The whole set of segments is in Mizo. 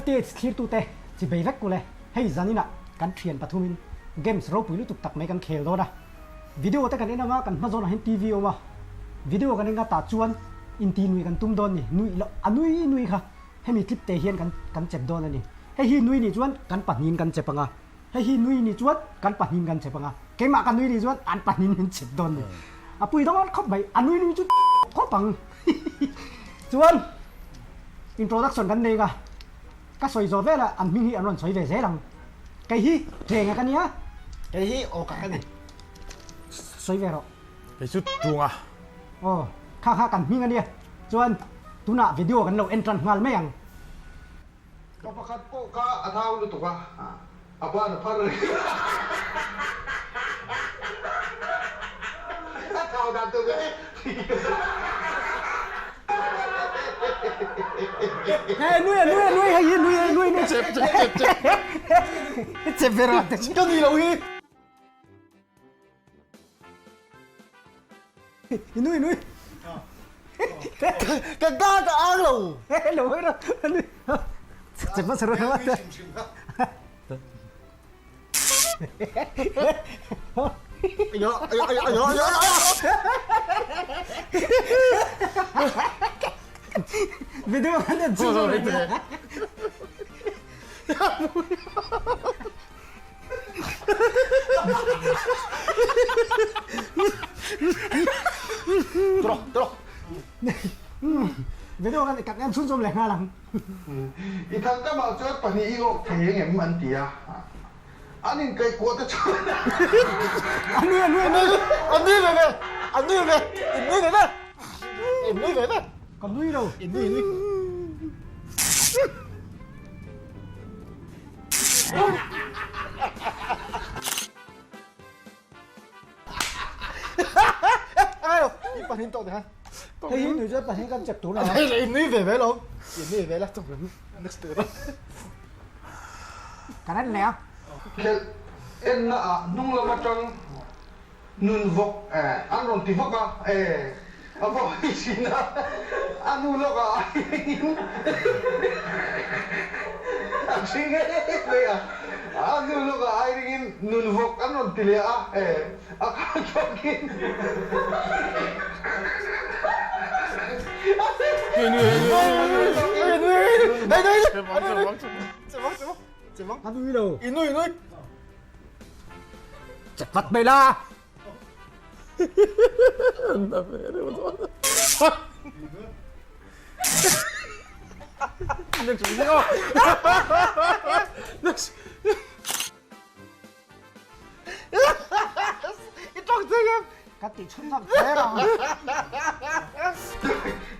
FTH thlirtute chi bei vek kule, hei zaninah kan thian pathumin games ropui lutuk tak mai kan khel dawn a. Video te kan en anga kan hma zawnah hian TV a awm a, video kan en nga tah chuan inti nui kan tum dawn ni, nuih loh a nui nui kha hemi clip te hian kan kan chep dawn a ni. Hei hi nui nih chuan kan pahnihin kan chep anga, hei hi nui nih chuan kan pahnihin kan chep anga, keimah ka nui nih chuan an pahnihin min chep dawn ni. A pui dawn khawp mai, a nui nui chu khawp ang. Chuan introduction kan nei nga, ka sawi zawh velah an hming hi an rawn sawi ve zel ang. Kei hi Thenga ka nia. Kei hi Awka ka ni. Sawi ve rawh. Kei chu Tunga. Aw, kha kha kan hming a nia. Chuan tunah video kan lo en tan nghal mai ang. Ka pakhat pawh kha a thau lutuk a, a ban a phar reng. A thau dan tur hi. Hei nui a nui a nui hei hi nui a nui nui. Chep chep chep chep. Chep ve rawh. Ka nui lo hi. Nui nui. Ka ga ka ang lo. Lo hoi ro. Nui. Chep ma saro ma. Ayo ayo ayo ayo ayo ayo. Video kan en chu zo. Tawh tawh. Video kan kan en chhunzawm leh nghal ang. I thangkamah chuan pahnih i awk thei eng em an ti a, an inkaihkuah te chuan A nui a nui a nui. A nui ve ve, a nui ve, i nui ve ve, i nui ve ve. Ka nui lo. I nui nui. Hei hi nui chuan pahnih kan chep tur a. Hei nui ve ve lo. Nui ve la tung next tur. Kan en leh a. Khelh enna ah hnung lam atang Nun vawk an rawn ti vak a, e a vawk hi thin a, a hnu lawkah a hmingin a hring em mai a, a hnu lawkah a ringin nun vawk an rawn ti leh a, e a khan tawkin A nui lo. Chak vat mai la. I tawng thei em? Ka ti chhun ngam kher ang.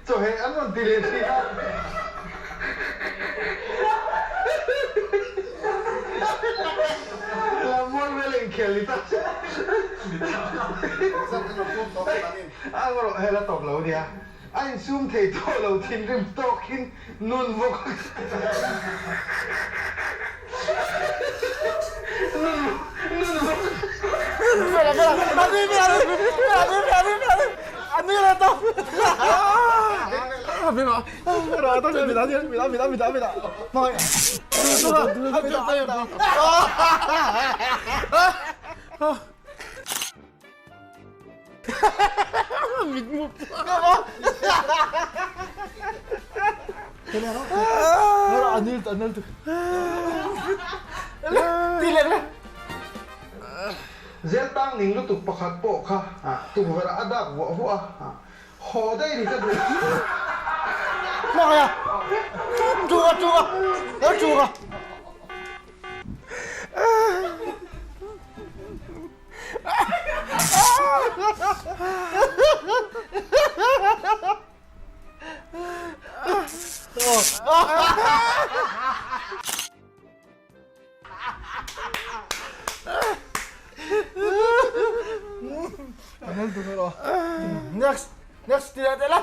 Chawheh an rawn ti leh thin a. Lammual vel a inkhel ni ta che. A rawh hel a tawp lo nia. A insum thei tawh lo thinrim tawkin nun vawk nun nun vawk. Zel tang ning lutuk pakhat pawh kha tukverh a dak vuah vuah a, haw daih ri ka duh. Next, next ti leh teh la.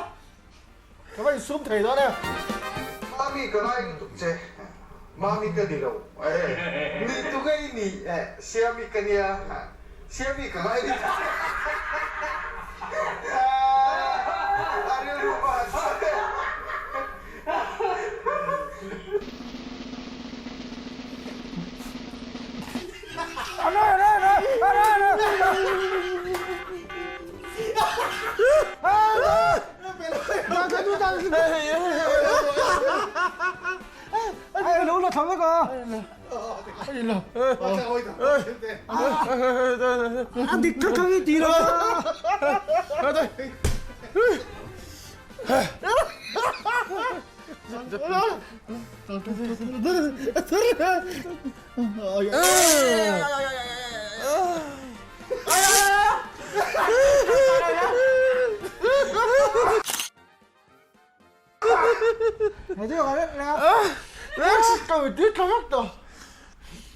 Ka va insum thei dawn e. Mami ka ngai lutuk che. Mami ka ni lo e. Ni tu ngei ni e. Siami ka nia. Siami ka ngai lutuk che. A rilru pa han sawi. A dik kha kha i ti lo a.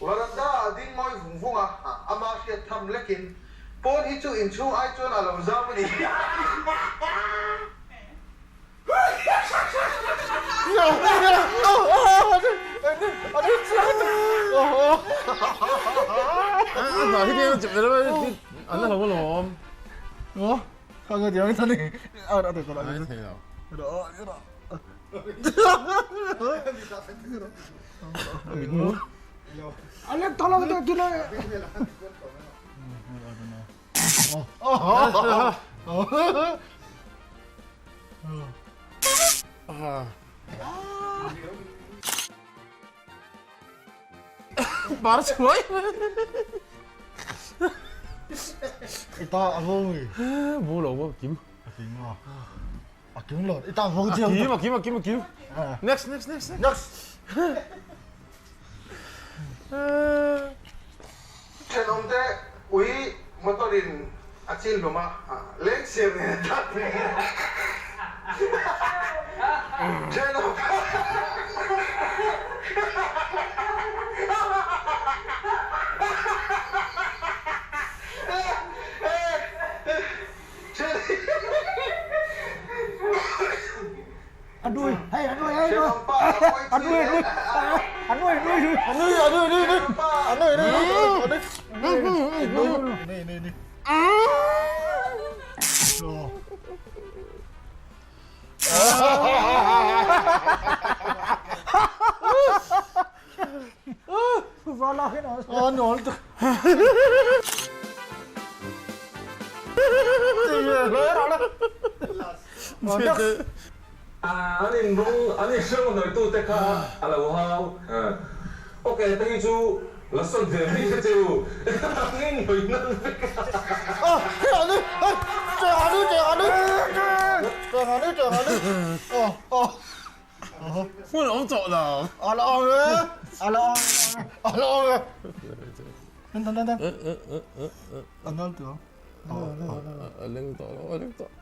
Varanda a ding mawi vung vung a, ama hriat tham lekin pawn hi chu inchhung ai chuan a lo zam a ni. Thenawmte ui motor in a chin hlum a, lengsiam nen a tlan ve. Thenawm An inrawng, an inhrang hnawitute kha a lo hau. Ok, te hi chu la sawn ve mai kha che u. An inhnawih nan vek a. Hmun a awm tawh lo. A leng tawh lo, a leng tawh.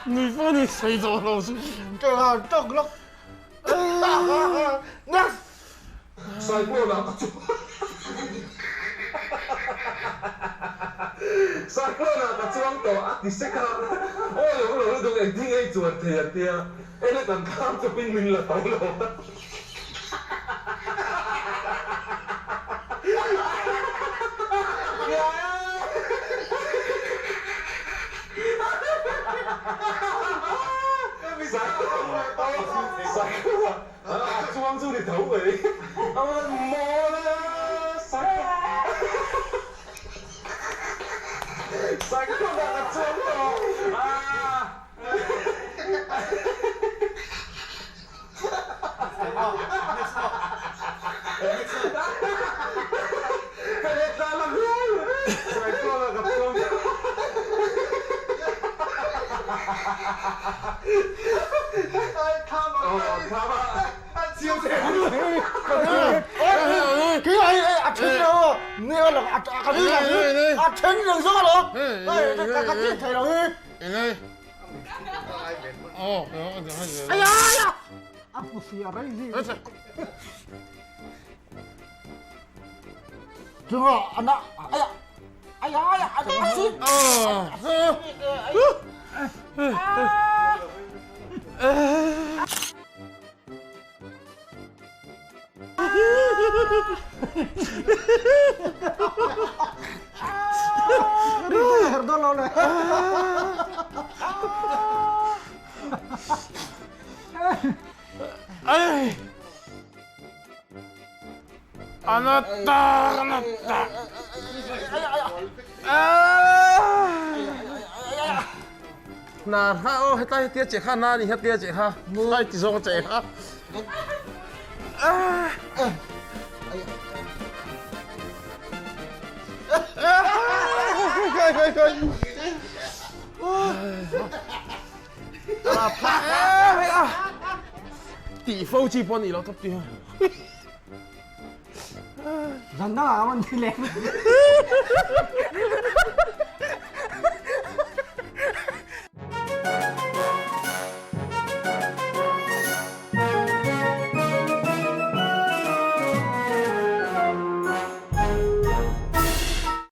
Nui pawh ni sawi tawh lo chu. Cyclone ah ka chuang Cyclone ah ka chuang tawh a ti sek a, aw lo lo lutuk engtin nge i chuan thei an tia, eng kan kham chawpin min la tho lo. Cyclone A chuang chu ni tho mai. A mawl a, cyclone ah ka chuang tawh. Ka let ta la viau. Cyclone ah ka chuang tawh. Her dawn lo le. Ai! Ana tak, ana tak. Na kha o hetlai hetia che kha na ni hetia che kha lai ti zawng che kha. Tih fo chi pawh a nih loh tawp tih a. Zan dangah a rawn ti leh.